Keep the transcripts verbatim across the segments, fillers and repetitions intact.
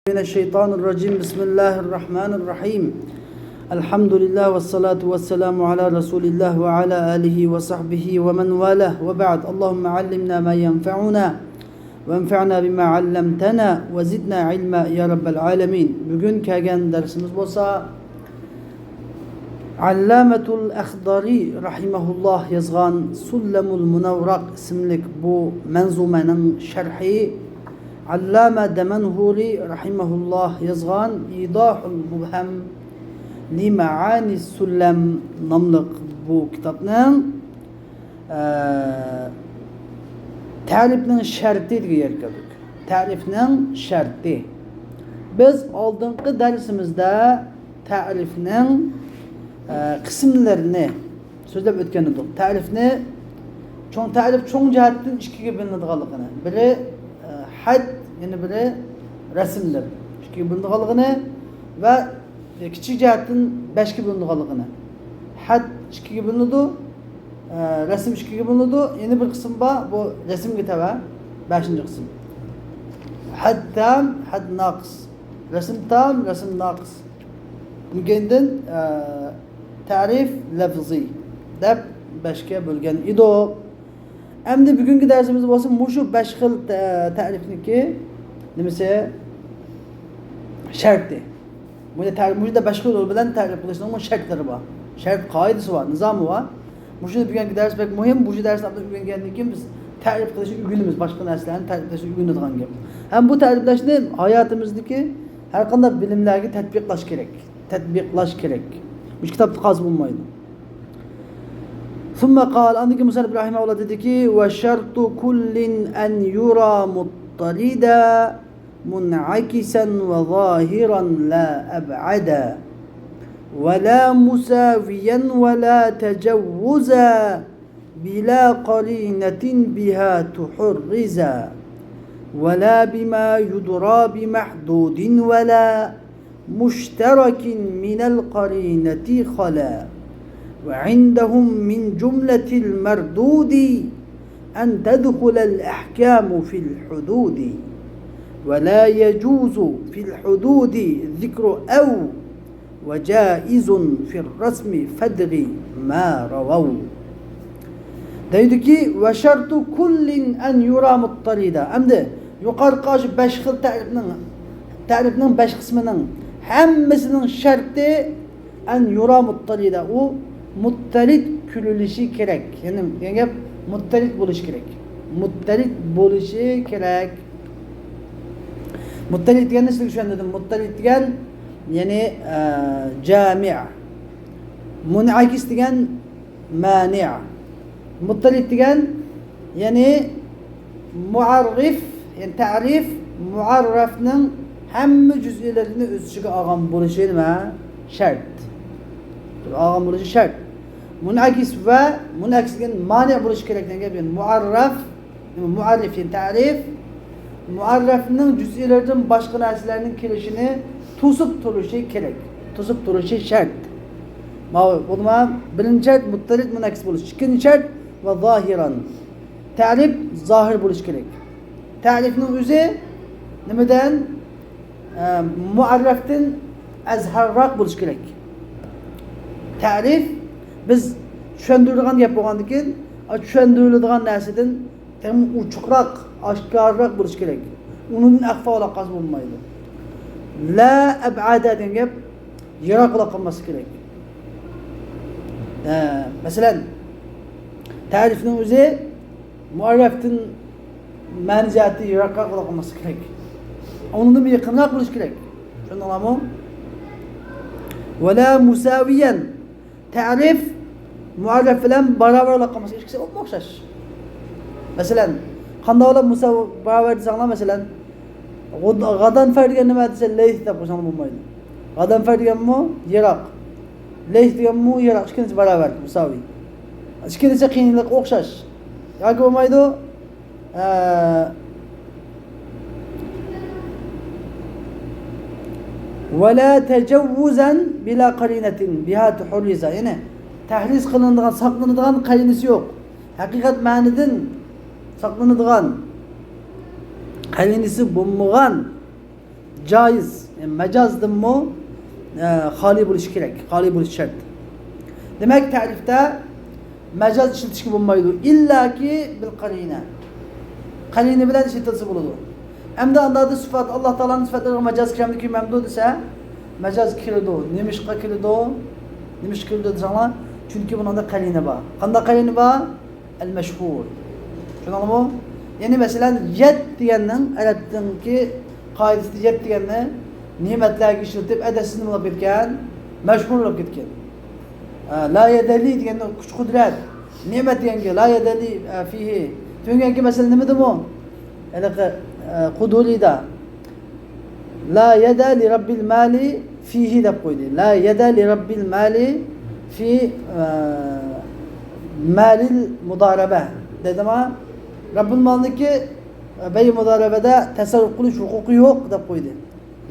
من الشيطان الرجيم. بسم الله الرحمن الرحيم. الحمد لله والصلاة والسلام على رسول الله وعلى آله وصحبه ومن والاه، وبعد. اللهم علمنا ما ينفعنا وانفعنا بما علمتنا وزدنا علما يا رب العالمين. بۈگۈن كەلگەن دەرسىمىز بولسا، ئاللامەتۇل ئەخدەرى رەھىمەھۇللاھ يازغان سۇللەمۇل مۇنەۋۋەرەق ئىسىملىك بۇ مەنزۇمەنىڭ شەرھى، ئاللامە دەمەنھۇرى رەھىمەھۇللاھ يازغان ئىيداھۇل مۇبھەم لىمەئانى سۇللەم ناملىق بۇ كىتابنىڭ، ئە، تەرىپنىڭ شەرتى دېگەن يەرگە كەلدۇق. تەرىپنىڭ شەرتى. بىز ئالدىنقى دەرسىمىزدە تەرىپنىڭ، ئە، قىسىملىرىنى سۆزلەپ ئۆتكەن ئىدۇق. تەرىپنى چوڭ، تەرىپ چوڭ جەھەتتىن ئىككىگە بۆلۈنىدىغانلىقىنى، بىرى، ئە، خەت، يەنە بىرى رەسىم دەپ ئىككىگە بۆلۈنىدىغانلىقىنى ۋە كىچىك جەھەتتىن بەشكە بۆلۈنىدىغانلىقىنى. خەت ئىككىگە بۆلۈنىدۇ، ئە، رەسىم ئىككىگە بۆلۈنىدۇ. يەنە بىر قىسىم بار، بۇ رەسىمگە تەۋە، بەشىنچى قىسىم. خەت تام، خەت ناقىس. رەسىم تام، رەسىم ناقىس. كېيىندىن، ئە، تەرىپ لەفزىي دەپ بەشكە بۆلگەن ئىدۇق. ئەمدى بۈگۈنكى دەرسىمىز بولسا مۇشۇ بەش خىل تە-، تەرىپنىڭكى نېمىسى؟ شەرتى. مۇشۇ تەرىپ، مۇشۇ بەش خىل يول بىلەن تەرىپ قىلىشنىڭمۇ شەرتلىرى بار. شەرت قائىدىسى بار، نىزامى بار. مۇشۇنى بۈگۈنكى دەرس بەك مۇھىم. مۇشۇ دەرسنى ئۆگەنگەندىن كېيىن بىز تەرىپ قىلىشنى ئۆگىنىمىز، باشقا نەرسىلەرنى تەرىپلەشنى ئۆگىنىدىغان گەپ. ھەم بۇ تەرىپلەشنى ھاياتىمىزدىكى ھەر قانداق بىلىملەرگە تەتبىقلاش كېرەك. تەتبىقلاش كېرەك. مۇشۇ كىتابتا قالسا بولمايدۇ. ثم قال، ئاندىن كېيىن مۇسەننىپ رەھىمەھۇللا دېدىكى، وشرط كل أن يرى مضطردا منعكسا وظاهرا لا أبعدا، ولا مساويا ولا تجوزا، بلا قرينة بها تحرزا، ولا بما يدرى بمحدود ولا مشترك من القرينة خلا. وعندهم من جملة المردود أن تدخل الأحكام في الحدود، ولا يجوز في الحدود ذكر أو وجائز في الرسم فادر ما رووا. دەيدۇكى، وشرط كل أن يرى مضطردا. ئەمدى يۇقىرىقى شۇ بەش خىل تەرىپنىڭ، تەرىپنىڭ بەش قىسمىنىڭ ھەممىسىنىڭ شەرتى، أن يرى مضطردا، ئۇ مۇتتەرىد كۆرۈلۈشى كېرەك. يەنى دېگەن گەپ، مۇتتەرىد بولۇشى كېرەك. مۇتتەرىد بولۇشى كېرەك. مۇتتەرىد دېگەننى سىزگە چۈشەندۈردۈم. مۇتتەرىد دېگەن، يەنى، ئە، جامىئ. مۇنئەكىس دېگەن مانىئ. مۇتتەرىد دېگەن، يەنى مۇئەررىف، يەنى تەرىپ مۇئەررەفنىڭ ھەممە جۈزئىيلىرىنى ئۆز ئىچىگە ئالغان بولۇشى نېمە؟ شەرت. ئالغان بولۇشى شەرت. مۇنئەكىس ۋە مۇنئەكىس دېگەن مانىئ بولۇشى كېرەك دېگەن گەپ. يەنى مۇئەررەف، مۇئەررىف، يەنى تەرىپ مۇئەررەفنىڭ جۈزئىيلىرىدىن باشقا نەرسىلەرنىڭ كىرىشىنى توسۇپ تۇرۇشى كېرەك. توسۇپ تۇرۇشى شەرت. ماۋۇ، بولدىما؟ بىرىنچى شەرت مۇتتەرىد مۇنئەكىس بولۇش. ئىككىنچى شەرت ۋە زاھىرەن. تەرىپ زاھىر بولۇشى كېرەك. تەرىپنىڭ ئۆزى نېمىدىن؟ ئە، مۇئەررەفتىن ئەزھەرراق بولۇشى كېرەك. تەرىپ بىز چۈشەندۈرىدىغان گەپ بولغاندىكىن، ئا، چۈشەندۈرۈلىدىغان نەرسىدىن تېخىمۇ ئوچۇقراق، ئاشكارىراق بولۇشى كېرەك. ئۇنىڭدىن ئەخفا بولاپ قالسا بولمايدۇ. لا ئەبئەدە دېگەن گەپ يىراق بولاپ قالماسلىقى كېرەك. ئە، مەسىلەن، تەرىپنىڭ ئۆزى مۇئەررەفتىن مەنە جەھەتتىن يىراقراق بولاپ قالماسلىقى كېرەك. ئۇنىڭدىن يېقىنراق بولۇشى كېرەك. چۈشەندىڭلارمۇ؟ ۋەلا مۇساۋىيەن. تەرىپ مۇئەررەف بىلەن باراۋەر بولاپ قالماسلىقى، ئىككىسى ئوپمۇ ئوخشاش. مەسىلەن، قانداق بولۇپ مۇساۋى باراۋەر دېسەڭلار، مەسىلەن، غۇد-، غادانفەر دېگەن نېمە دېسە، لەيس دەپ قويساڭلار بولمايدۇ. غادانفەر دېگەنمۇ يىراق. لەيس دېگەنمۇ يىراق. ئىككىلىسى باراۋەر، مۇساۋى. ئىككىلىسى قىيىنلىقى ئوخشاش. ياكى بولمايدۇ. ئە، ۋەلا تەجەۋۋۇزەن بىلا قەرىنەتىن بىھا تۇھرىزا. يەنى تەھرىز قىلىنىدىغان، ساقلىنىدىغان قەرىنىسى يوق. ھەقىقەت مەنىدىن ساقلىنىدىغان، قەرىنىسى بولمىغان، جائىز، يەنى مەجازدىنمۇ، ئە، خالىي بولۇشى كېرەك، خالىي بولۇشى شەرت. دېمەك، تەرىپتە مەجاز ئىشلىتىشكە بولمايدۇ، ئىللاكى بىل قەرىنە. قەرىنە بىلەن ئىشلىتىلسە بولىدۇ. ئەمدى ئاندادا سۈپەت، ئاللا تائالانىڭ سۈپەتلىرىگە مەجاز كىرەمدۇ، كىرمەمدۇ دېسە، مەجاز كىرىدۇ. نېمىشقا كىرىدۇ؟ نېمىشقا كىرىدۇ دېسەڭلار، چۈنكى بۇنىڭدا قەرىنە بار. قانداق قەرىنە بار؟ ئەل مەشھۇر. چۈشەندىڭلارمۇ؟ يەنى مەسىلەن، يەد دېگەننىڭ ئەرەبنىڭكى قائىدىسىدە يەد دېگەننى نېمەتلەرگە ئىشلىتىپ، ئەدەتسىز نېمە بولۇپ كەتكەن؟ مەشھۇر بولۇپ كەتكەن. ئە، لا يەدەلى دېگەننى كۈچ قۇدرەت. نېمەت دېگەنگە لا يەدەلى، ئە، فىھى. تۆگەنكى مەسىلە نېمىدىمۇ؟ ھېلىقى، ئە، قۇدۇرىدا. لا يدا لرب المال فيه دەپ قويدى. لا يدا لرب المال في، ئە، مال المضاربة دېدىما؟ رەببۇل مالنىڭكى، ئە، بەي مۇدارىبەدە تەسەررۇپ قىلىش ھوقۇقى يوق دەپ قويدى.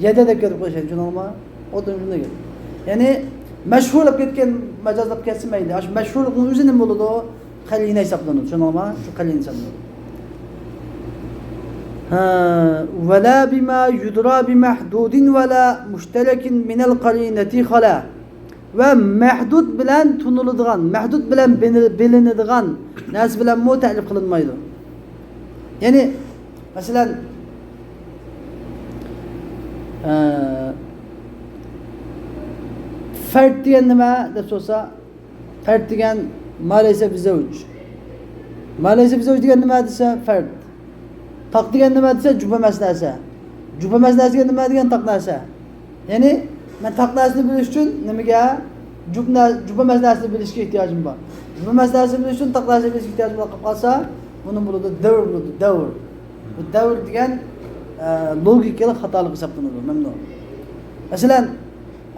يدا دەپ كەتتى قويۇش، چۈشەندىڭلارمۇ؟ ئۇ شۇنداق گەپ. يەنى مەشھۇرلاپ كەتكەن مەجازلاپ كەتسە مەيلى. ئاشۇ مەشھۇرلۇقنىڭ ئۆزى نېمە بولىدۇ؟ قەرىنە ھېسابلىنىدۇ، چۈشەندىڭلارمۇ؟ شۇ قەرىنە ھېسابلىنىدۇ. ھە، ولا بما يدرى بمحدود ولا مشترك من القرينة خلا. ۋە مەھدۇد بىلەن تونۇلىدىغان، مەھدۇد بىلەن بىلىنىدىغان نەرسە بىلەنمۇ تەرىپ قىلىنمايدۇ. يەنى، مەسىلەن، ئە، فەرد دېگەن نېمە دەپ سورىسا، فەرد دېگەن ما لەيسە بىزەۋج. ما لەيسە بىزەۋج دېگەن نېمە دېسە، فەرد. تاق دېگەن نېمە دېسە، جۈپ ئەمەس نەرسە. جۈپ ئەمەس نەرسە دېگەن نېمە دېگەن؟ تاق نەرسە. يەنى، مەن تاق نەرسىنى بىلىش ئۈچۈن نېمىگە؟ جۈپ نە-، جۈپ ئەمەس نەرسىنى بىلىشكە ئېھتىياجىم بار. جۈپ ئەمەس نەرسىنى بىلىش ئۈچۈن تاق نەرسىنى بىلىشكە ئېھتىياجىم بار قىلىپ قالسا، بۇنى بولىدۇ، دەۋر بولىدۇ، دەۋر. بۇ دەۋر دېگەن، ئە، لوگىكىلىق خاتالىق ھېسابلىنىدۇ. مەمنۇن. مەسىلەن،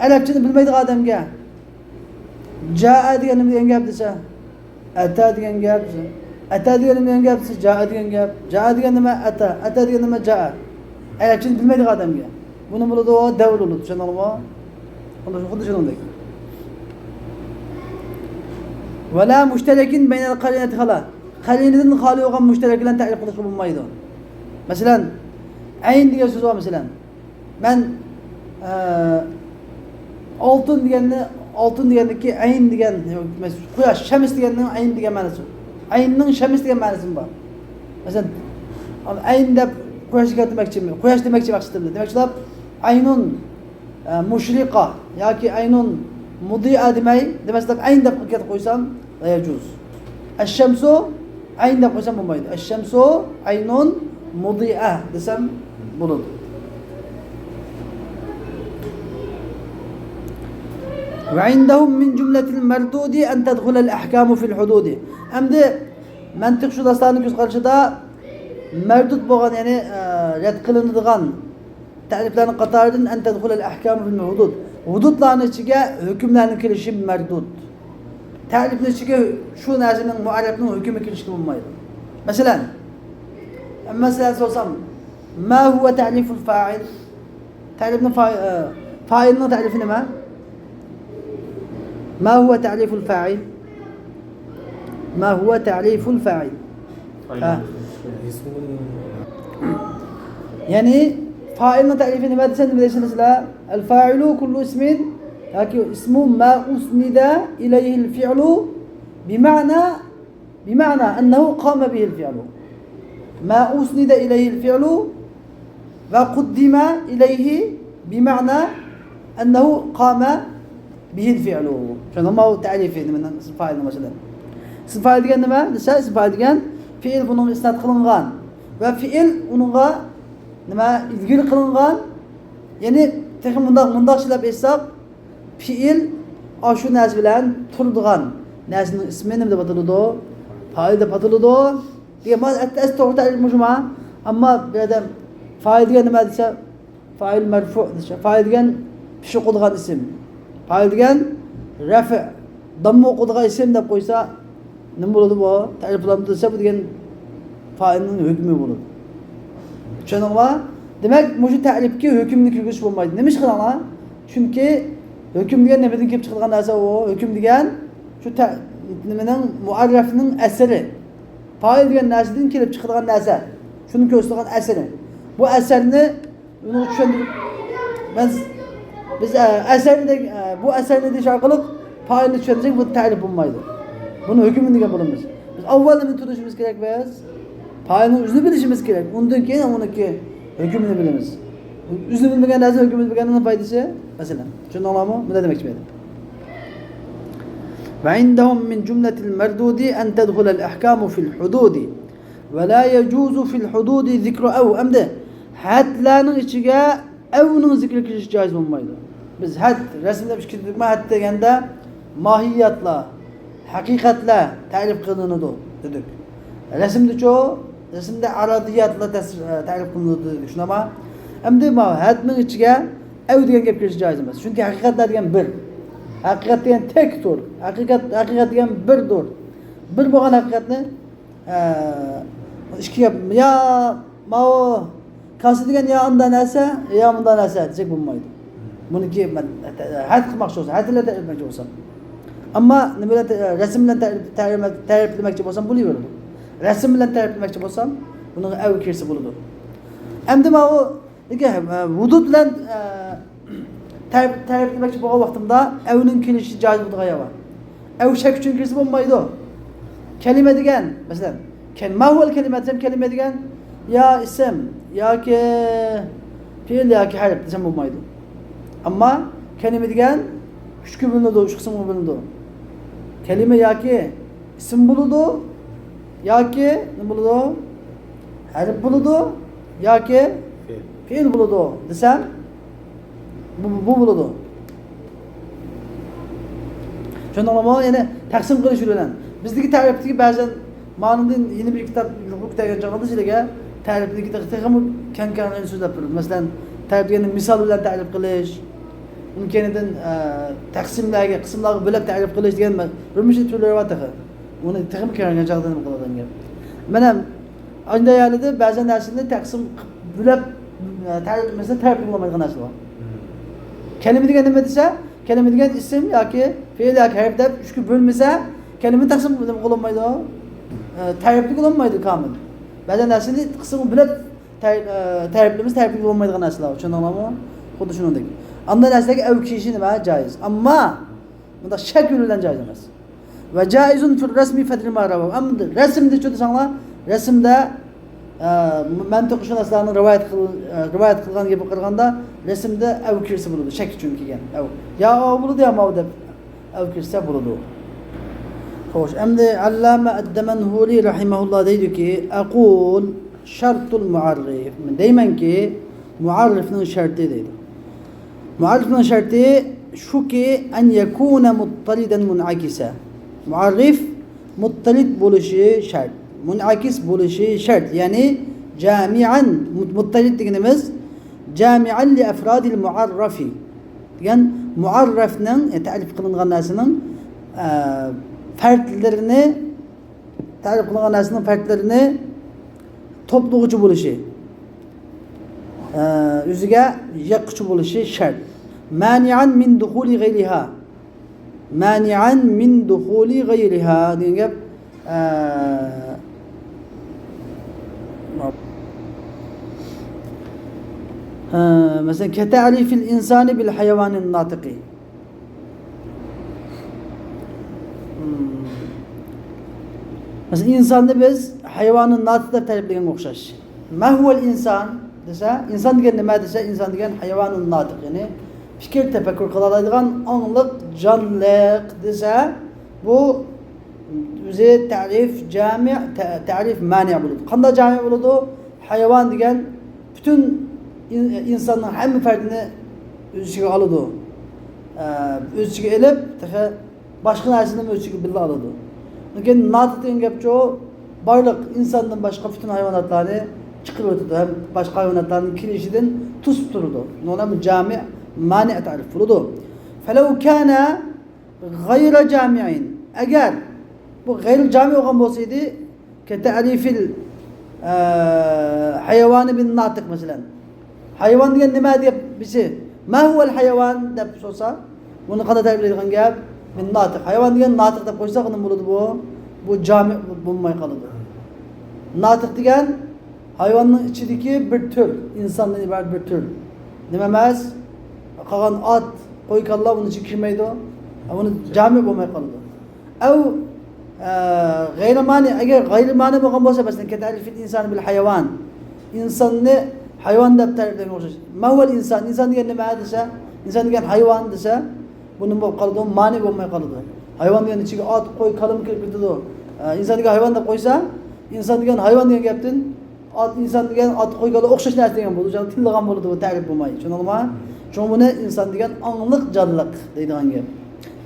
ئەرەبچىنى بىلمەيدىغان ئادەمگە جائە دېگەن نېمە دېگەن گەپ دېسە، ئەتە دېگەن گەپ. ئەتە دېگەن نېمە دېگەن گەپ دېسە، جائە دېگەن گەپ. جائە دېگەن نېمە؟ ئەتە. ئەتە دېگەن نېمە؟ جائە. ئەرەبچىنى بىلمەيدىغان ئادەمگە. بۇنى بولىدۇ، دەۋر بولىدۇ. چۈشەندىڭلارمۇ؟ خۇددى شۇنىڭدەك. ولا مشترك بين القرينة خلا. قەرىنىدىن خالىي بولغان مۇشتەرەك بىلەن تەرىپ قىلىشقا بولمايدۇ. مەسىلەن، ئەين دېگەن سۆز بار، مەسىلەن. مەن، ئە، ئالتۇن دېگەننى، ئالتۇن دېگەندىكى ئەين دېگەن، قۇياش، شەمس دېگەننىڭ ئەين دېگەن مەنىسى. ئەيننىڭ شەمس دېگەن مەنىسىمۇ بار. مەسىلەن، ئەين دەپ قۇياشنى كەلتۈرمەكچىمەن. قۇياش دېمەكچى مەقسىتىمدە. دېمەكچى بولۇپ، ئەينۇن، ئە، مۇشرىقە ياكى ئەينۇن مۇدىئە دېمەي، دېمەسلەپ، ئەين دەپ كەتتە قويسام، لا يجوز. ئەششەمسۇ ئەين دەپ قويسام بولمايدۇ. ئەششەمسۇ ئەينۇن مۇدىئە دېسەم بولىدۇ. وعندهم من جملة المردود أن تدخل الأحكام في الحدود. ئەمدى مەنتىقشۇناسلارنىڭ كۆز قارىشىدا مەردۇد بولغان، يەنى، ئە، رەت قىلىنىدىغان تەرىپلەرنىڭ قاتارىدىن أن تدخل الأحكام في الحدود. ھۇدۇدلارنىڭ ئىچىگە ھۆكۈملەرنىڭ كىرىشى مەردۇد. تەرىپنىڭ ئىچىگە شۇ نەرسىنىڭ مۇئەررەپنىڭ ھۆكمى كىرىشكە بولمايدۇ. مەسىلەن، مەسىلەن سورىسام، ما هو تعريف الفاعل؟ تەرىپنىڭ فا-، ئە، فائىلنىڭ تەرىپى نېمە؟ ما هو تعريف الفاعل؟ ما هو تعريف الفاعل؟ ھە. يەنى فائىلنىڭ تەرىپى نېمە دېسە، نېمە دەيسىلەر سىلەر؟ الفاعل كل اسم ياكى اسم ما أسند إليه الفعل بمعنى، بمعنى أنه قام به الفعل. ما أسند إليه الفعل وقدم إليه بمعنى أنه قام به الفعل. چۈشەندىڭلارمۇ؟ تەرىپى نېمىنىڭ؟ ئىسىم فائىلنىڭ مەسىلەن. ئىسىم فائىل دېگەن نېمە دېسە، ئىسىم فائىل دېگەن فېئىل بۇنىڭغا ئىسناد قىلىنغان ۋە فېئىل ئۇنىڭغا نېمە، ئىلگىرى قىلىنغان. يەنى تېخى مۇنداق، مۇنداقچە دەپ ئېيتساق، پېئىل ئاشۇ نەرسە بىلەن تۇرىدىغان نەرسىنىڭ ئىسمى نېمە دەپ ئاتىلىدۇ؟ پائىل دەپ ئاتىلىدۇ. دېگەن مانا ئەس-، ئەسلى توغرا تەرىپ مۇشۇ ما. ئەمما بۇ يەردە فائىل دېگەن نېمە دېسە، فائىل مەرفۇ دېسە، فائىل دېگەن پېشى ئوقۇلىدىغان ئىسىم. فائىل دېگەن رەفئ، دامما ئوقۇلىدىغان ئىسىم دەپ قويسا، نېمە بولىدۇ بۇ؟ تەرىپلەندى دېسە، بۇ دېگەن فائىلنىڭ ھۆكمى بولىدۇ. چۈشەندىڭلار؟ دېمەك، مۇشۇ تەرىپكە ھۆكۈمنى كىرگۈزۈش بولمايدۇ. نېمە ئىش قىلىڭلار؟ چۈنكى ھۆكۈم دېگەن نېمىدىن كېلىپ چىقىدىغان نەرسە ئۇ؟ ھۆكۈم دېگەن شۇ تە-، نېمىنىڭ، مۇئەررەفنىڭ ئەسىرى. فائىل دېگەن نەرسىدىن كېلىپ چىقىدىغان نەرسە. شۇنى كۆرسىتىدىغان ئەسىرى. بۇ ئەسەرنى ئۇنى چۈشەندۈرۈپ، مەن، بىز، ئە، ئەسەرنى دەي-، ئە، بۇ ئەسەرنى دېيىش ئارقىلىق پائىلنى چۈشەندۈرسەك، بۇ تەرىپ بولمايدۇ. بۇنى ھۆكمىنى دېگەن بولىمىز. بىز ئاۋۋال نېمىنى تونۇشىمىز كېرەك بىز؟ پائىلنىڭ ئۆزىنى بىلىشىمىز كېرەك. ئۇندىن كېيىن ئۇنىڭكى ھۆكمىنى بىلىمىز. ئۆزىنى بىلمىگەن نەرسىنىڭ ھۆكمىنى بىلگەننىڭ پايدىسى؟ مەسىلەن، چۈشەندىڭلارمۇ؟ مۇنداق دېمەكچى بولدۇم. وعندهم من جملة المردود أن تدخل الأحكام في الحدود. ولا يجوز في الحدود ذكر أو. ئەمدى ھەدلەرنىڭ ئىچىگە ئەۋنىڭ زىكرى كىرىشى جايىز بولمايدۇ. بىز ھەد، رەسىمدە ئىككى تۈركمە ھەد دېگەندە ماھىياتلار، ھەقىقەتلەر تەرىپ قىلىنىدۇ دېدۇق. رەسىمدىچۇ؟ رەسىمدە ئارادىياتلار تەس-، تەرىپ قىلىنىدۇ دېدۇق. شۇنداقمۇ؟ ئەمدى ما ھەدنىڭ ئىچىگە ئەۋ دېگەن گەپ كىرىشى جايىز ئەمەس. چۈنكى ھەقىقەتلەر دېگەن بىر. ھەقىقەت دېگەن تەكتۇر. ھەقىقەت، ھەقىقەت دېگەن بىردۇر. بىر بولغان ھەقىقەتنى ئە، ئىككى گەپ، يا ماۋۇ كاسا دېگەن يا ئاندا نەرسە، يا مۇندا نەرسە دېسەك بولمايدۇ. بۇنىڭكى مەن ھەد قىلماقچى بولسام، ھەد بىلەن تەرىپلىمەكچى بولسام. ئەمما نېمە بىلەن تە-، رەسىم بىلەن تەرىپ-، تەرىپ-، تەرىپلىمەكچى بولسام بولۇۋېرىدۇ. رەسىم بىلەن تەرىپلىمەكچى بولسام، بۇنىڭغا ئەۋ كىرسە بولىدۇ. ئەمدى ماۋۇ لېكىن، ئە، ھۇدۇد بىلەن، ئە، تەرىپ-، تەرىپلىمەكچى بولغان ۋاقتىمدا ئەۋنىڭ كېلىشى جايىز بولىدىغان يەر بار. ئەۋ شەك ئۈچۈن كىرسە بولمايدۇ. كەلىمە دېگەن، مەسىلەن، كەل-، ما ھۇۋەل كەلىمە دېسەم، كەلىمە دېگەن يا ئىسىم ياكى پېئىل ياكى ھەرپ دېسەم بولمايدۇ. ئەمما كەلىمە دېگەن ئۈچكە بۆلۈنىدۇ، ئۈچ قىسىمغا بۆلۈنىدۇ. كەلىمە ياكى ئىسىم بولىدۇ، ياكى نېمە بولىدۇ؟ ھەرپ بولىدۇ، ياكى پېئىل. پېئىل بولىدۇ دېسەم، بۇ، بۇ بولىدۇ. چۈشەندىڭلارمۇ؟ يەنى تەقسىم قىلىش يولى بىلەن. بىزدىكى تەرىپتىكى بەزەن مانىدىن يەنە بىر كىتاب يۇقىرى كۆتەرگەن چاغدا سىلەرگە تەرىپتىكى تېخىمۇ كەڭ-كەڭرەك سۆزلەپ بېرىدۇ. مەسىلەن، تەرىپ دېگەننى مىسال بىلەن تەرىپ قىلىش، ئۇنىڭ كەينىدىن، ئە، تەقسىملەرگە، قىسىملارغا بۆلۈپ تەرىپ قىلىش دېگەن بىر مۇنچە تۈرلىرى بار تېخى. ئۇنى تېخىمۇ كەڭرەك چاغدا نېمە قىلىدىغان گەپ. مانا ئانداق يەردە بەزى نەرسىنى تەقسىم قىلىپ بۆلۈپ، ئە، تەرىپ، مەسىلەن، تەرىپ قىلالمايدىغان نەرسە بار. كەلىمە دېگەن نېمە دېسە، كەلىمە دېگەن ئىسىم ياكى پېئىل ياكى ھەرپ دەپ ئۈچكە بۆلمىسە، كەلىمىنى تەقسىم قىلالمايدۇ. ئە، تەرىپلىك بولالمايدۇ كامىل. بەزى نەرسىنى قىسىمغا بۆلۈپ تەر-، ئە، تەرىپلىمىسە، تەرىپلىك بولالمايدىغان نەرسىلەر. چۈشەندىڭلارمۇ؟ خۇددى شۇنىڭدەك. ئانداق نەرسىلەرگە ئەۋ كىرىشى نېمە؟ جايىز. ئەمما مۇنداق شەك يولى بىلەن جايىز ئەمەس. ۋە جائز في الرسم فضل ما روى. ئەمدى رەسىمدىچۇ دېسەڭلار، رەسىمدە، ئە، مەنتىقشۇناسلارنىڭ رىۋايەت قىل-، ئە، رىۋايەت قىلغان گېپىگە قارىغاندا، رەسىمدە ئەۋ كىرسە بولىدۇ، شەك ئۈچۈن كىرگەن ئەۋ. يا ئاۋ بولىدۇ، يا ماۋۇ دەپ ئەۋ كىرسە بولىدۇ. خوش، ئەمدى ئەللامە ئەددەمەنھۇرى رەھىمەھۇللا دەيدۇكى، ئەقۇل شەرتۇل مۇئەررىف. مەن دەيمەنكى، مۇئەررىفنىڭ شەرتى دەيدۇ. مۇئەررىفنىڭ شەرتى شۇكى، ئەن يەكۇنە مۇتتەرىدەن مۇنئەكىسە. مۇئەررىف مۇتتەرىد بولۇشى شەرت، مۇنئەكىس بولۇشى شەرت. يەنى جامىئەن، مۇت-، مۇتتەرىد دېگىنىمىز جامىئەن لىئەفرادىل مۇئەررەفى دېگەن مۇئەررەفنىڭ، يەنى تەرىپ قىلىنغان نەرسىنىڭ، ئە، پەردلىرىنى، تەرىپ قىلىنغان نەرسىنىڭ پەردلىرىنى توپلىغۇچى بولۇشى، ئە، ئۆزىگە يىغقۇچى بولۇشى شەرت. مانىئەن مىن دۇخۇلى غەيرىھا. مانىئەن مىن دۇخۇلى غەيرىھا دېگەن گەپ، ئە، ئە، مەسىلەن، كەتەرىفىل ئىنسانى بىل ھايۋانىن ناتىقى. مەسىلەن، ئىنساننى بىز ھايۋانىن ناتىق دەپ تەرىپلىگەنگە ئوخشاش. ما ھۇۋەل ئىنسان دېسە، ئىنسان دېگەن نېمە دېسە، ئىنسان دېگەن ھايۋانۇن ناتىق، يەنى پىكىر، تەپەككۇر قىلالايدىغان، ئاڭلىق، جانلىق دېسە، بۇ ئۆزى تەرىپ جامىئ، تە-، تەرىپ مانىئ بولىدۇ. قانداق جامىئ بولىدۇ؟ ھايۋان دېگەن پۈتۈن ئىن-، ئىنساننىڭ ھەممە پەردىنى ئۆز ئىچىگە ئالىدۇ. ئە، ئۆز ئىچىگە ئېلىپ، تېخى باشقا نەرسىنى ئۆز ئىچىگە بىللە ئالىدۇ. لېكىن ناتىق دېگەن گەپچۇ، بارلىق ئىنساندىن باشقا پۈتۈن ھايۋاناتلارنى چىقىرىۋېتىدۇ ھەم باشقا ھايۋاناتلارنىڭ كېلىشىدىن توسۇپ تۇرىدۇ. نۇنىڭ بىلەن جامىئ، مانىئ تەرىپ بولىدۇ. فەلەۋ كانە غەيرە جامىئىن. ئەگەر بۇ غەيرە جامىئ بولغان بولسا ئىدى، كەتەرىفىل، ئە، ھايۋانى بىن ناتىق مەسىلەن. ھايۋان دېگەن نېمە دەپ بىرسى، ما ھۇۋەل ھايۋان دەپ سورىسا، بۇنى قانداق تەرىپلەيدىغان گەپ؟ بىن ناتىق. ھايۋان دېگەن ناتىق دەپ قويساق، نېمە بولىدۇ بۇ؟ بۇ جامىئ بولماي قالىدۇ. ناتىق دېگەن ھايۋاننىڭ ئىچىدىكى بىر تۈر، ئىنساندىن ئىبارەت بىر تۈر. نېمە ئەمەس؟ قالغان ئات، قوي، كالىلار بۇنىڭ ئىچىگە كىرمەيدۇ. بۇنى جامىئ بولماي قالىدۇ. ئەۋ، ئە، غەيرىمانى، ئەگەر غەيرىمانى بولغان بولسا، مەسىلەن، كەتەرىفىل ئىنسان بىل ھايۋان. ئىنساننى ھايۋان دەپ تەرىپلەيدىغان ئوخشاش. ماھۇۋەل ئىنسان، ئىنسان دېگەن نېمە دېسە، ئىنسان دېگەن ھايۋان دېسە، بۇ نېمە بولۇپ قالىدۇ؟ مانى بولماي قالىدۇ. ھايۋان دېگەن ئىچىگە ئات، قوي، كالىمۇ كىرىپ كېتىدۇ. ئە، ئىنسان دېگەن ھايۋان دەپ قويسا، ئىنسان دېگەن ھايۋان دېگەن گەپتىن ئات، ئىنسان دېگەن ئات، قوي، كالا ئوخشاش نەرسە دېگەن بولىدۇ. جان تىللىغان بولىدۇ، بۇ تەرىپ بولماي. چۈشەندىڭلارمۇ؟ شۇڭا بۇنى ئىنسان دېگەن ئاڭلىق جانلىق دەيدىغان گەپ.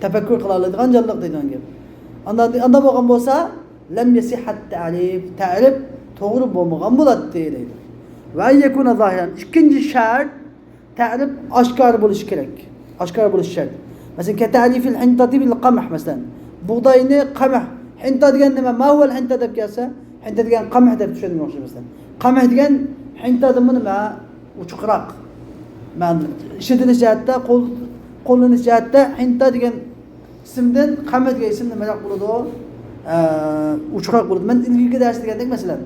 تەپەككۇر قىلالايدىغان جانلىق دەيدىغان گەپ. ئانداق، ئانداق بولغان بولسا، لەم يەسىھەت تەرىپ، تەرىپ توغرا بولمىغان بولاتتى دەيدۇ. ۋە يەكۇنە زاھىرەن. ئىككىنچى شەرت، تەرىپ ئاشكارا بولۇشى كېرەك. ئاشكارا بولۇشى شەرت. مەسىلەن، كەتەرىفىل ھىنتاتى بىل قەمھ، مەسىلەن. بۇغداينى قەمھ. ھىنتا دېگەن نېمە؟ ما ھۇۋەل ھىنتا دەپ كەلسە، ھىنتا دېگەن قەمھ دەپ چۈشەنگەن ئوخشاش، مەسىلەن. قەمھ دېگەن ھىنتادىنمۇ نېمە؟ ئوچۇقراق. مەن ئىشلىتىلىش جەھەتتە، قول-، قوللىنىش جەھەتتە ھىنتا دېگەن ئىسىمدىن قەمھ دېگەن ئىسىم نېمىراق بولىدۇ؟ ئە، ئوچۇقراق بولىدۇ. مەن ئىلگىرىكى دەرستە دېگەندەك، مەسىلەن،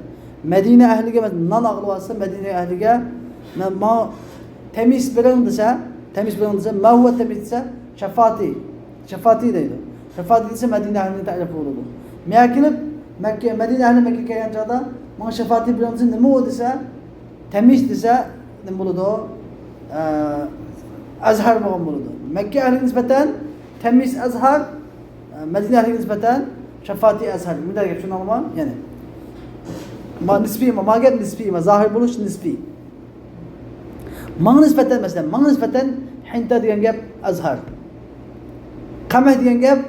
مەدىنە ئەھلىگە، مەسىلەن، نان ئالغىلى بارسا، مەدىنە ئەھلىگە، مەن ماڭا تەمىس بېرىڭ دېسە، تەمىس بېرىڭ دېسە، ما ھۇۋە تەمىس دېسە، شەفاتى. شەفاتى دەيدۇ. شەفاتى دېسە، مەدىنە ئەھلىنىڭ تەرىپى بولىدۇ. مەن كېلىپ، مەككە، مەدىنە ئەھلى مەككە كەلگەن چاغدا، ماڭا شەفاتى بېرىڭ دېسە، نېمە ئۇ دېسە، تەمىس دېسە، نېمە بولىدۇ؟ ئە، ئەزھەر بولغان بولىدۇ. مەككە ئەھلىگە نىسبەتەن تەمىس ئەزھەر، ئە، مەدىنە ئەھلىگە نىسبەتەن شەفاتى ئەزھەر. مۇنداق گەپ، چۈشەندىڭلارمۇ؟ يەنى، ما نىسپىي، ما، ما گەپ نىسپىي، ما زاھىر بولۇش نىسپىي. ماڭا نىسبەتەن، مەسىلەن، ماڭا نىسبەتەن ھىنتا دېگەن گەپ ئەزھەر. قەمھ دېگەن گەپ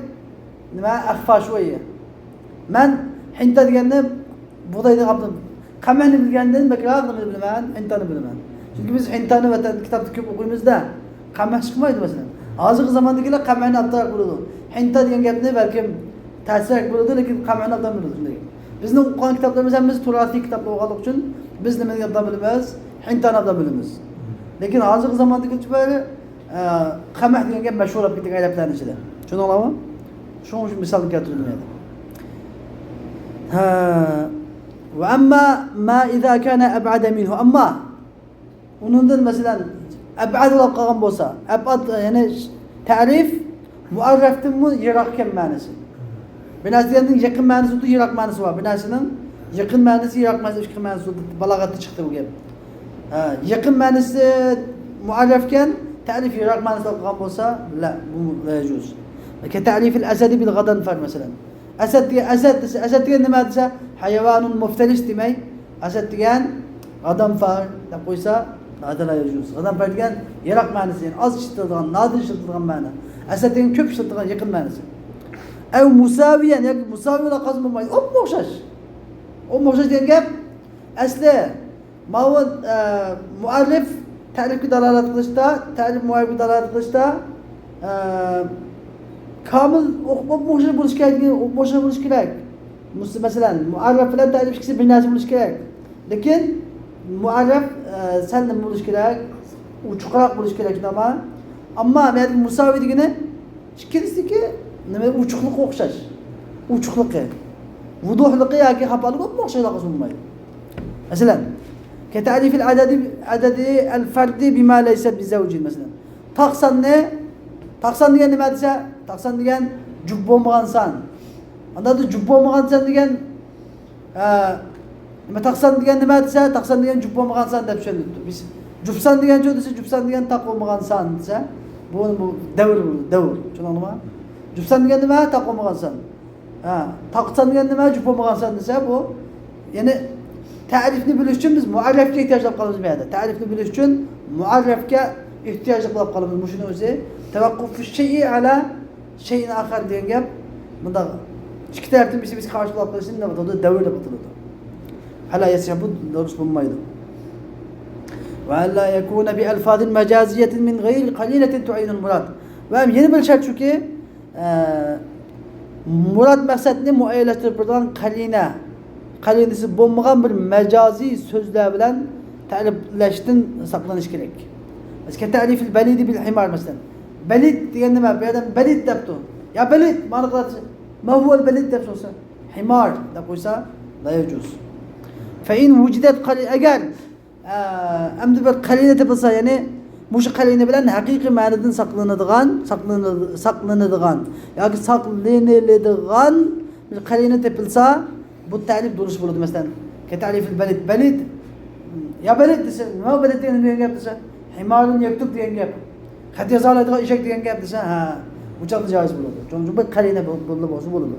نېمە؟ ئەخفا شويە. مەن ھىنتا دېگەننى بۇغدايدىن ئاپتىم. قەمھنى بىلگەندىن بەكرەك نېمىنى بىلىمەن؟ ھىنتانى بىلىمەن. چۈنكى بىز ھىنتانى ۋەتەندە كىتابتا كۆپ ئوقۇيمىز-دە، قەمھ چىقمايدۇ مەسىلەن. ھازىرقى زاماندىكىلەر قەمھنى ئابدۇراق بىلىدۇ. ھىنتا دېگەن گەپنى بەلكىم تەسرەك بىلىدۇ، لېكىن قەمھنى ئابدان بىلىدۇ شۇنداق. بىزنىڭ ئوقۇغان كىتابلىرىمىز ھەممىسى تۇراسىي كىتابلار بولغانلىقى ئۈچۈن بىز نېمىنى ئابدان بىلىمىز؟ ھىنتانى ئابدان بىلىمىز. لېكىن ھازىرقى زاماندىكى ئە، قەمەھ دېگەن گەپ مەشھۇر بولۇپ كەتكەن ئەرەبلەرنىڭ ئىچىدە. چۈشەندىڭلارمۇ؟ شۇنىڭ ئۈچۈن مىسالنى كەلتۈردۈم يەنە. ھە. ۋە ئەمما ما ئىزا كانە ئەبئەدە مىنھۇ. ئەمما ئۇنىڭدىن، مەسىلەن، ئەبئەد بولۇپ قالغان بولسا، ئەبئەد، يەنى تەرىپ مۇئەررەفتىنمۇ يىراق ئىكەن مەنىسى. بىر نەرسە دېگەندىن يېقىن مەنىسى بولىدۇ، يىراق مەنىسى بار. بىر نەرسىنىڭ يېقىن مەنىسى، يىراق مەنىسى، ئىككى مەنىسى بولىدۇ. بالاغەتتە چىقتى بۇ گەپ. ھە، يېقىن مەنىسى مۇئەررەفكەن، تەرىپ يىراق مەنىسىدە قىلغان بولسا، لا، بۇ لا يەجۇز. كەتەرىفىل ئەسەدى بىل غەدەنفەر، مەسىلەن. ئەسەد دېگەن، ئەسەد دېسە، ئەسەد دېگەن نېمە دېسە، ھايۋانۇن مۇفتەرىس دېمەي. ئەسەد دېگەن غەدەنفەر دەپ قويسا، ھازا لا يەجۇز. غەدەنفەر دېگەن يىراق مەنىسى، يەنى ئاز ئىشلىتىلىدىغان، نادىر ئىشلىتىلىدىغان مەنە. ئەسەد دېگەن كۆپ ئىشلىتىلىدىغان يېقىن مەنىسى. ئەۋ مۇساۋىيەن ياكى مۇساۋىي بىلەن قالسا بولمايدۇ. ئوپمۇ ئوخشاش. ئوپمۇ ئوخشاش دېگەن گەپ، ئەسلى ماۋۇ، ئە، مۇئەررىف تەرىپكە دالالەت قىلىشتا، تەرىپ مۇئەررىفكە دالالەت قىلىشتا، ئە، كامىل ئوخ-، ئوپمۇ ئوخشاش بولۇشى كېرەك، ئوپمۇ ئوخشاش بولۇشى كېرەك. مۇس-، مەسىلەن، مۇئەررەف بىلەن تەرىپ ئىككىسى بىر نەرسە بولۇشى كېرەك. لېكىن مۇئەررەف، ئە، سەل نېمە بولۇشى كېرەك؟ ئوچۇقراق بولۇشى كېرەك، شۇنداقمۇ؟ ئەمما بۇ يەردىكى مۇساۋى دېگىنى ئىككىلىسىدىكى نېمە، ئوچۇقلۇقى ئوخشاش. ئوچۇقلۇقى، ۋۇدۇھلۇقى ياكى خاپالىقى ئوخشاش ئالاقىسى بولمايدۇ. مەسىلەن، كەتەرىفىل ئەدەدى، ئەدەدى ئەل فەردى بىما لەيسە بىزەۋجى، مەسىلەن. تاق ساننى، تاق سان دېگەن نېمە دېسە، تاق سان دېگەن جۈپ بولمىغان سان. ئانداق جۈپ بولمىغان سان دېگەن، ئە، نېمە، تاق سان دېگەن نېمە دېسە، تاق سان دېگەن جۈپ بولمىغان سان دەپ چۈشەندۈرۈپتۇ. بىز جۈپ سان دېگەنچۇ دېسە، جۈپ سان دېگەن تاق بولمىغان سان دېسە، بۇ، بۇ دەۋر، بۇ دەۋر. چۈشەندىڭلارمۇ؟ جۈپ سان دېگەن نېمە؟ تاق بولمىغان سان. ھە، تاق سان دېگەن نېمە؟ جۈپ بولمىغان سان دېسە، بۇ، يەنى تەرىپنى بىلىش ئۈچۈن بىز مۇئەررەفكە ئېھتىياجلىق قالىمىز بۇ يەردە. تەرىپنى بىلىش ئۈچۈن مۇئەررەفكە ئېھتىياجلىق بولۇپ قالىمىز. مۇشۇنىڭ ئۆزى تەۋەققۇفۇ شەيئى ئەلا شەيئىن ئاخار دېگەن گەپ، مۇنداق ئىككى تەرەپتىن بىرسى بىرسىگە قارشى بولۇپ قېلىشنى نېمە دەۋر دەپ ئاتىلىدۇ. ھەلا يەسىھە، بۇ دۇرۇس بولمايدۇ. ۋە ئەللا يەكۇنە بىئەلفازىن مەجازىيەتىن مىن غەيرى قەرىنەتىن تۇئەييىنۇل مۇراد. ۋە يەنە بىر شەرت شۇكى، ئە، مۇراد مەقسەتنى مۇئەييەنلەشتۈرۈپ بېرىدىغان قەرىنە، قەرىنىسى بولمىغان بىر مەجازىي سۆزلەر بىلەن تەرىپلەشتىن ساقلىنىش كېرەك. كەتەرىفىل بەلىدى بىل ھىمار، مەسىلەن. بەلىد دېگەن نېمە؟ بۇ يەردە بەلىد دەپتۇ. يا بەلىد، مانا قىلاتسى. ما ھۇۋەل بەلىد دەپ سورىسا، ھىمار دەپ قويسا، لا يەجۇز. فإن وجدت قري-، ئەگەر، ئە، ئەمدى بىر قەرىنە تېپىلسا، يەنى مۇشۇ قەرىنە بىلەن ھەقىقىي مەنىدىن ساقلىنىدىغان، ساقلىنىدىغان ياكى ساقلىنىلىدىغان بىر قەرىنە تېپىلسا، بۇ تەرىپ دۇرۇس بولىدۇ. مەسىلەن، كتعريف البليد، بەلىد، يا بەلىد دېسە، نېمە بەلىد دېگەن، دېگەن گەپ دېسە، حمار يكتب دېگەن گەپ. خەت يازالايدىغان ئېشەك دېگەن گەپ دېسە، ھە، بۇ چاغدا جائىز بولىدۇ. چۈنكى بىر قەرىنە بولىدۇ، بولسا بولىدۇ.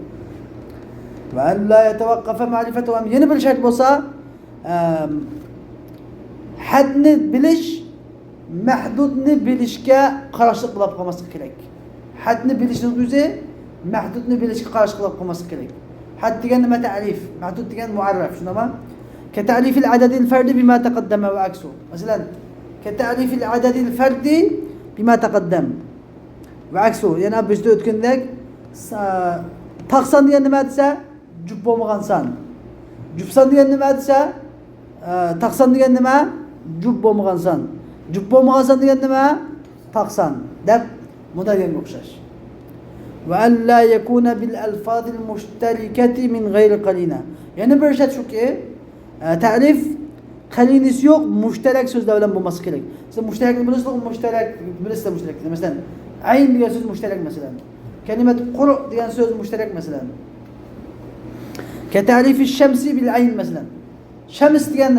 وأن لا يتوقف معرفته، ھەم يەنە بىر شەرت بولسا، ئەم، ھەدنى بىلىش مەھدۇدنى بىلىشكە قاراشلىق بولۇپ قالماسلىقى كېرەك. ھەدنى بىلىشنىڭ ئۆزى مەھدۇدنى بىلىشكە قاراشلىق بولۇپ قالماسلىقى كېرەك. ھەد دېگەن نېمە؟ تەرىف. مەھدۇد دېگەن مۇئەررەف، شۇنداقمۇ؟ كتعريف العدد الفردي بما تقدم وعكسه. مەسىلەن، كتعريف العدد الفردي بما تقدم وعكسه. يەنە بىزدە ئۆتكەندەك، سا-، تاق سان دېگەن نېمە دېسە، جۈپ بولمىغان سان. جۈپ سان دېگەن نېمە دېسە، ئە، تاق سان دېگەن نېمە؟ جۈپ بولمىغان سان. جۈپ بولمىغان سان دېگەن نېمە؟ تاق سان دەپ مۇنداق دېگەنگە ئوخشاش. وأن لا يكون بالألفاظ المشتركة من غير قرينة. يەنە بىر شەرت شۇكى، ئە، تەرىپ قەرىنىسى يوق مۇشتەرەك سۆزلەر بىلەن بولماسلىقى كېرەك. سىز مۇشتەرەكنى بىلىسىزغۇ؟ مۇشتەرەك، بىلىسىز مۇشتەرەكنى. مەسىلەن، ئەين دېگەن سۆز مۇشتەرەك، مەسىلەن. كەلىمەت قۇرۇ دېگەن سۆز مۇشتەرەك، مەسىلەن. كتعريف الشمس بالعين، مەسىلەن. شەمس دېگەن،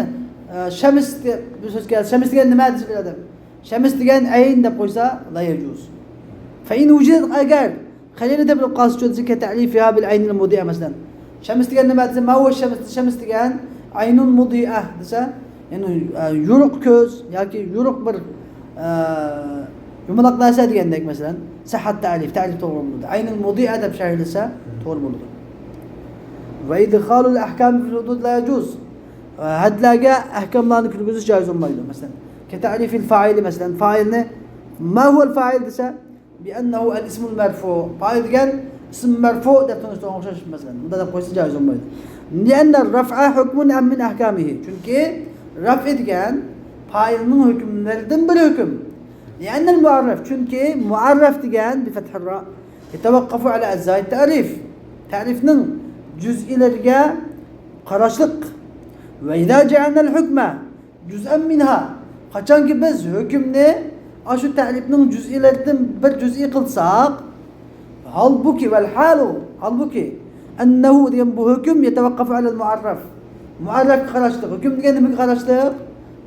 ئە، شەمس دە-، بىر سۆز كەلسە، شەمس دېگەن نېمە دېسە بىر ئادەم، شەمس دېگەن ئەين دەپ قويسا، لا يجوز. فإن وجدت، ئەگەر قەرىنە تېپىلىپ قالسىچۇ دېسە، كتعريفها بالعين المضيئة، مەسىلەن. شەمس دېگەن نېمە دېسە، ما هو الشمس دېسە، شەمس دېگەن عين مضيئة دېسە، يەنى، ئە، يورۇق كۆز ياكى يورۇق بىر، ئە، يۇمىلاق نەرسە دېگەندەك، مەسىلەن، صح التعريف، تەرىپ توغرا بولىدۇ. عين المضيئة دەپ شەرھلىسە توغرا بولىدۇ. وإدخال الأحكام في الحدود لا يجوز. ئە، ھەدلەرگە ئەھكاملارنى كىرگۈزۈش جائىز بولمايدۇ. مەسىلەن، كتعريف الفاعل، مەسىلەن، فائىلنى، ما هو الفاعل دېسە، بأنه الاسم المرفوع. پائىل دېگەن ئىسم مەرفۇ دەپ تونۇشتۇرغان ئوخشاش، مەسىلەن. بۇنداق دەپ قويسا جائىز بولمايدۇ. لأن الرفع حكم من أحكامه. چۈنكى رەفئ دېگەن پائىلنىڭ ھۆكۈملىرىدىن بىر ھۆكۈم. لأن المعرف، چۈنكى مۇئەررەف دېگەن، بفتح الراء، يتوقف على أجزاء التعريف. تەرىپنىڭ جۈزئىيلىرىگە قاراشلىق. وإذا جعلنا الحكم جزءا منها. قاچانكى بىز ھۆكۈمنى ئاشۇ تەرىپنىڭ جۈزئىيلىرىدىن بىر جۈزئىي قىلساق، ھالبۇكى، والحال، ھالبۇكى، أنه دېگەن بۇ ھۆكۈم يتوقف على المعرف. مۇئەررەفكە قاراشلىق. ھۆكۈم دېگەن نېمىگە قاراشلىق؟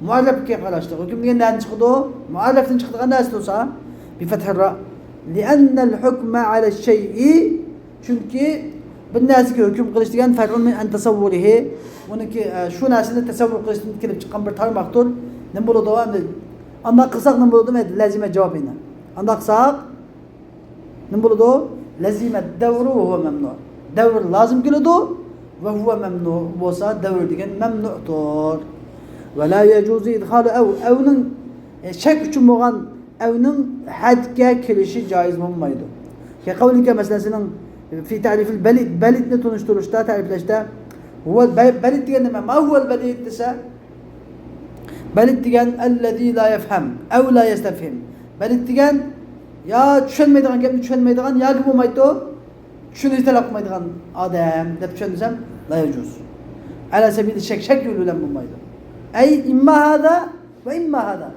مۇئەررەفكە قاراشلىق. ھۆكۈم دېگەن نەدىن چىقىدۇ؟ مۇئەررەفتىن چىقىدىغان نەرسە بولسا، بفتح الراء. لأن الحكم على الشيء، چۈنكى بىر نەرسىگە ھۆكۈم قىلىش دېگەن فرع من أن تصوره، ئۇنىڭكى، ئە، شۇ نەرسىنى تەسەۋۋۇر قىلىشتىن كېلىپ چىققان بىر تارماقتۇر. نېمە بولىدۇ؟ ئەمدى ئانداق قىلساق نېمە بولىدۇ؟ لازىمە جاۋاب ئېنى. ئانداق قىلساق نېمە بولىدۇ؟ لازىمە دەۋرۇ وهو ممنوع. دەۋر لازىم كېلىدۇ، وهو ممنوع بولسا، دەۋر دېگەن مەمنۇئتۇر. ولا يجوز إدخال أو، ئەۋنىڭ، ئە، شەك ئۈچۈن بولغان ئەۋنىڭ ھەدگە كىرىشى جائىز بولمايدۇ. كقولك، مەسىلەن، سېنىڭ في تعريف البليد، بەلىدنى تونۇشتۇرۇشتا، تەرىپلەشتە، ھۇۋا بە-، بەلىد دېگەن نېمە؟ ما هو البليد دېسە، بەلىد دېگەن الذي لا يفهم أو لا يستفهم. بەلىد دېگەن يا چۈشەنمەيدىغان گەپنى چۈشەنمەيدىغان ياكى بولمايدۇ، چۈشىنىشنى تەلەپ قىلمايدىغان ئادەم دەپ چۈشەندۈرسەم، لا يجوز. على سبيل الشك، شەك يولى بىلەن بولمايدۇ. أي إما هذا وإما هذا.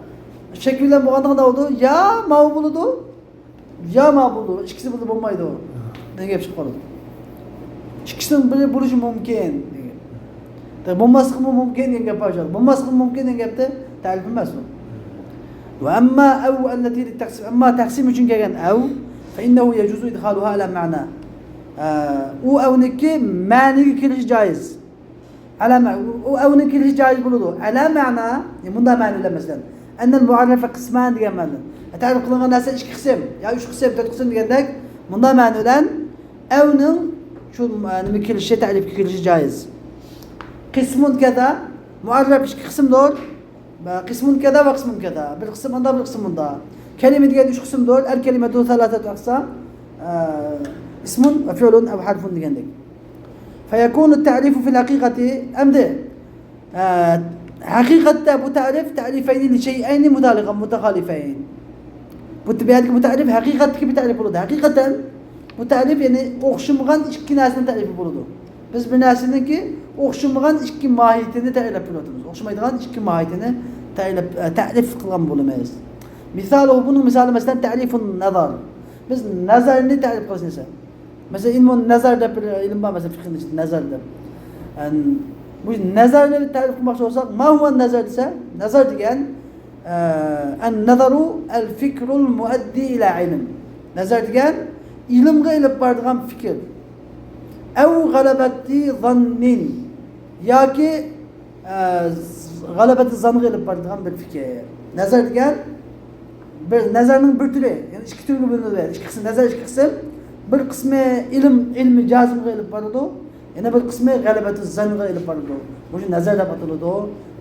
شەك بىلەن بولغاندا نېمە بولىدۇ؟ يا ماۋۇ بولىدۇ، يا ماۋۇ بولىدۇ. ئىككىسى بولىدۇ، بولمايدۇ دېگەن گەپ چىقىپ قالىدۇ. ئىككىسىنىڭ بىرى بولۇشى مۇمكىن دېگەن. بولماسلىقىمۇ مۇمكىن دېگەن گەپ بار. بولماسلىقىمۇ مۇمكىن دېگەن گەپتە تەرىپ ئەمەس ئۇ. وأما أو التي للتقسيم، ئەمما تەقسىم ئۈچۈن كەلگەن أو، فإنه يجوز إدخالها على معنى. ئە، ئۇ ئەۋنىڭكى مەنىگە كېلىشى جائىز. ئەلە مە-، ئۇ، ئۇ ئەۋنىڭ كېلىشى جائىز بولىدۇ. ئەلە مەنا، يە، مۇنداق مەنىدە، مەسىلەن، أن المعرف قسمان دېگەن مەنىدە. تەرىپ قىلىنغان نەرسە ئىككى قىسىم، يا ئۈچ قىسىم، تۆت قىسىم دېگەندەك، مۇنداق مەنە بىلەن ئەۋنىڭ شۇ، ئە، نېمە كېلىشى، تەرىپكە كېلىشى جائىز. قسم كذا، مۇئەررەپ ئىككى قىسىمدۇر. قسم كذا وقسم كذا. بىر قىسىم ئاندا، بىر قىسىم مۇندا. كەلىمە دېگەن ئۈچ قىسىمدۇر. الكلمة ثلاثة أقسام. ئە، اسم وفعل أو حرف دېگەندەك. فيكون التعريف في الحقيقة، ئەمدى، ئە، ھەقىقەتتە بۇ تەرىپ تعريفين لشيئين متعلقا متخالفين. بۇ، بۇ يەردىكى بۇ تەرىپ ھەقىقەتتىكى بىر تەرىپ بولىدۇ. ھەقىقەتەن بۇ تەرىپ، يەنى ئوخشىمىغان ئىككى نەرسىنىڭ تەرىپى بولىدۇ. بىز بىر نەرسىنىڭكى ئوخشىمىغان ئىككى ماھىيىتىنى تەرىپلەپ تۇرۇۋاتىمىز. ئوخشىمايدىغان ئىككى ماھىيىتىنى تەرىپلەپ، ئە، تەرىپ قىلغان بولىمىز. مىسالى، بۇنىڭ مىسالى، مەسىلەن، تەرىفۇن نەزەر. بىز نەزەرنى تەرىپ قىلىشنى دېسە. مەسىلەن، ئىلمۇن نەزەر دەپ بىر ئىلىم بار، مەسىلەن، فىقھنىڭ ئىچىدە نەزەر دەپ. يەنى، بۇ نەزەرنى تەرىپ قىلماقچى بولساق، ما ھۇۋە نەزەر دېسە، نەزەر دېگەن، ئە، ئەن نەزەرۇ ئەل فىكرۇل مۇئەددى ئىلە ئىلم. نەزەر دېگەن ئىلىمغا ئېلىپ بارىدىغان پىكىر. ئەۋ غەلەبەتى زاننىن. ياكى، ئە، غەلەبەتى زانغا ئېلىپ بارىدىغان بىر پىكىر. نەزەر دېگەن بىر نەزەرنىڭ بىر تۈرى، يەنى ئىككى تۈرگە بۆلۈنىدۇ. ئىككى قىسىم، نەزەر ئىككى قىسىم. بىر قىسمى ئىلىم، ئىلمى جازىمغا ئېلىپ بارىدۇ. يەنە بىر قىسمى غەلىبەتى زانغا ئېلىپ بارىدۇ. بۇ نەزەر دەپ ئاتىلىدۇ،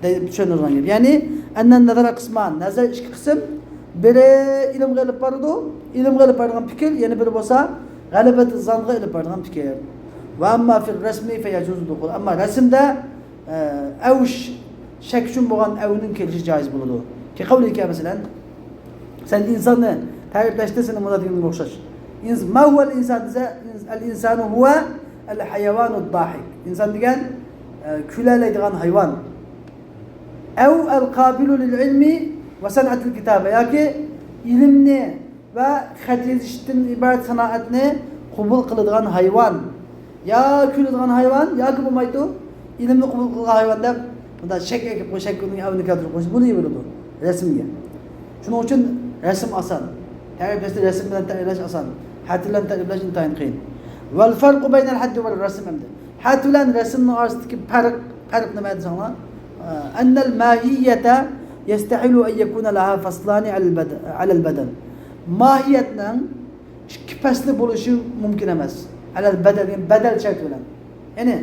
دەپ چۈشەندۈرگەن گەپ. يەنى، ئەننەن نەزەر قىسمان، نەزەر ئىككى قىسىم. بىرى ئىلىمغا ئېلىپ بارىدۇ، ئىلىمغا ئېلىپ بارىدىغان پىكىر، يەنە بىرى بولسا غەلىبەتى زانغا ئېلىپ بارىدىغان پىكىر. ۋە ئەمما فىر رەسمى فەيەجۇزۇ دۇخۇل. ئەمما رەسىمدە، ئە، ئەۋ ش-، شەك ئۈچۈن بولغان ئەۋنىڭ كىرىشى جائىز بولىدۇ. كەقەۋلىكە، مەسىلەن، سەن ئىنساننى تەرىپلەشتە سېنىڭ مۇنادىكىڭگە ئوخشاش. ئىنس-، ما ھۇۋەل ئىنسان دېسە، ئىنس-، ئەل ئىنسانۇ ھۇۋە ئەل ھايۋانۇ داھىك. ئىنسان دېگەن، ئە، كۈلەلەيدىغان ھايۋان. ئەۋ ئەل قابىلۇ لىل ئىلمى ۋە سەنئەتىل كىتابە. ياكى ئىلىمنى ۋە خەت يېزىشتىن ئىبارەت سانائەتنى قوبۇل قىلىدىغان ھايۋان. يا كۈلىدىغان ھايۋان، ياكى بولمايدۇ، ئىلىمنى قوبۇل قىلغان ھايۋان دەپ، بۇنداق شەك ئەكىپ قويۇش، شەك ئۇنىڭ ئەۋنى كەلتۈرۈپ قويۇش، بۇنى يېپىلىدۇ رەسىمگە. شۇنىڭ ئۈچۈن رەسىم ئاسان. تەرىپلەشتە رەسىم بىلەن تەرىپلەش ئاسان. خەت بىلەن تەرىپلەش ئىنتايىن قىيىن. ۋەل فەرقۇ بەينەل خەتتى ۋەل رەسىم ئەمدى. خەت بىلەن رەسىمنىڭ ئارىسىدىكى پەرق، پەرق نېمە دېسەڭلار؟ ئەننەل ماھىيەتە يەستەھىلۇ ئەن يەكۇنە لەھا فەسلانى ئەلەل بەد-، ئەلەل بەدەن. ماھىيەتنىڭ ئىككى پەسلى بولۇشى مۇمكىن ئەمەس. ئەلەل بەدەل، يەنى بەدەل شەرتى بىلەن. يەنى،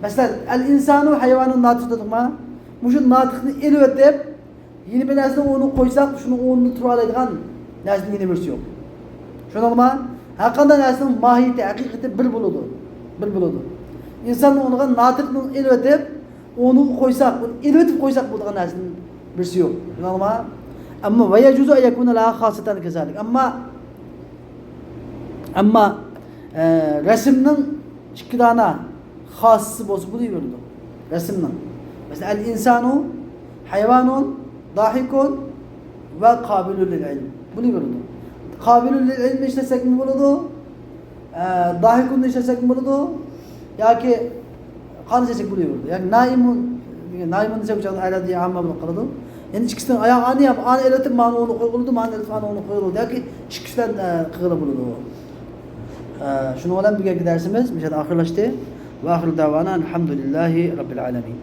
مەسىلەن، ئەل ئىنسانۇ ھايۋانۇن ناتىق دېدۇقما؟ مۇشۇ ناتىقنى ئېلىۋېتىپ، يەنە بىر نەرسىنى ئورنىغا قويساق، شۇنىڭ ئورنىدا تۇرالايدىغان نەرسىنىڭ يەنە بىرسى يوق. شۇنداقما؟ ھەرقانداق نەرسىنىڭ ماھىيىتى، ھەقىقىتى بىر بولىدۇ. بىر بولىدۇ. ئىنساننىڭ ئورنىغا ناتىقنى ئېلىۋېتىپ، ئورنىغا قويساق، ئېلىۋېتىپ قويساق بولىدىغان نەرسىنىڭ بىرسى يوق. شۇنداقما؟ ئەمما ۋە يەجۇزۇ ئەن يەكۇنە لەھا خاسسەتەن كەزالىك. ئەمما، ئەمما، ئە، رەسىمنىڭ ئىككى دانە خاسسىسى بولسا بولۇۋېرىدۇ رەسىمنىڭ. مەسىلەن، ئەل ئىنسانۇ ھايۋانۇن داھىكۇن ۋە قابىلۇن لىل ئىلم بولۇۋېرىدۇ. قابىلۇن لىل ئىلمنى ئىشلەتسەكمۇ بولىدۇ، ئە، داھىكۇننى ئىشلەتسەكمۇ بولىدۇ، ياكى قانچە چەك بولۇۋېرىدۇ. ياكى نائىمۇن، نائىمۇن دېسەك، بۇ چاغدا ئەرەبدە ئامما بولۇپ قالىدۇ. يەنى ئىككىسىدىن ئاياغ ئانى يا ئانى ئېلىۋېتىپ، مانى ئورنىغا قويغىلى بولىدۇ، مانى ئېلىۋېتىپ، ئانى ئورنىغا قويغىلى بولىدۇ. ياكى ئىككىسىدىن، ئە، قىلغىلى بولىدۇ. ئە، شۇنىڭ بىلەن بۈگۈنكى دەرسىمىز مۇشۇ يەردە ئاخىرلاشتى. ۋە ئاخىرۇ دەۋانا ئەلھەمدۇلىللاھى رەببىل ئالەمىن.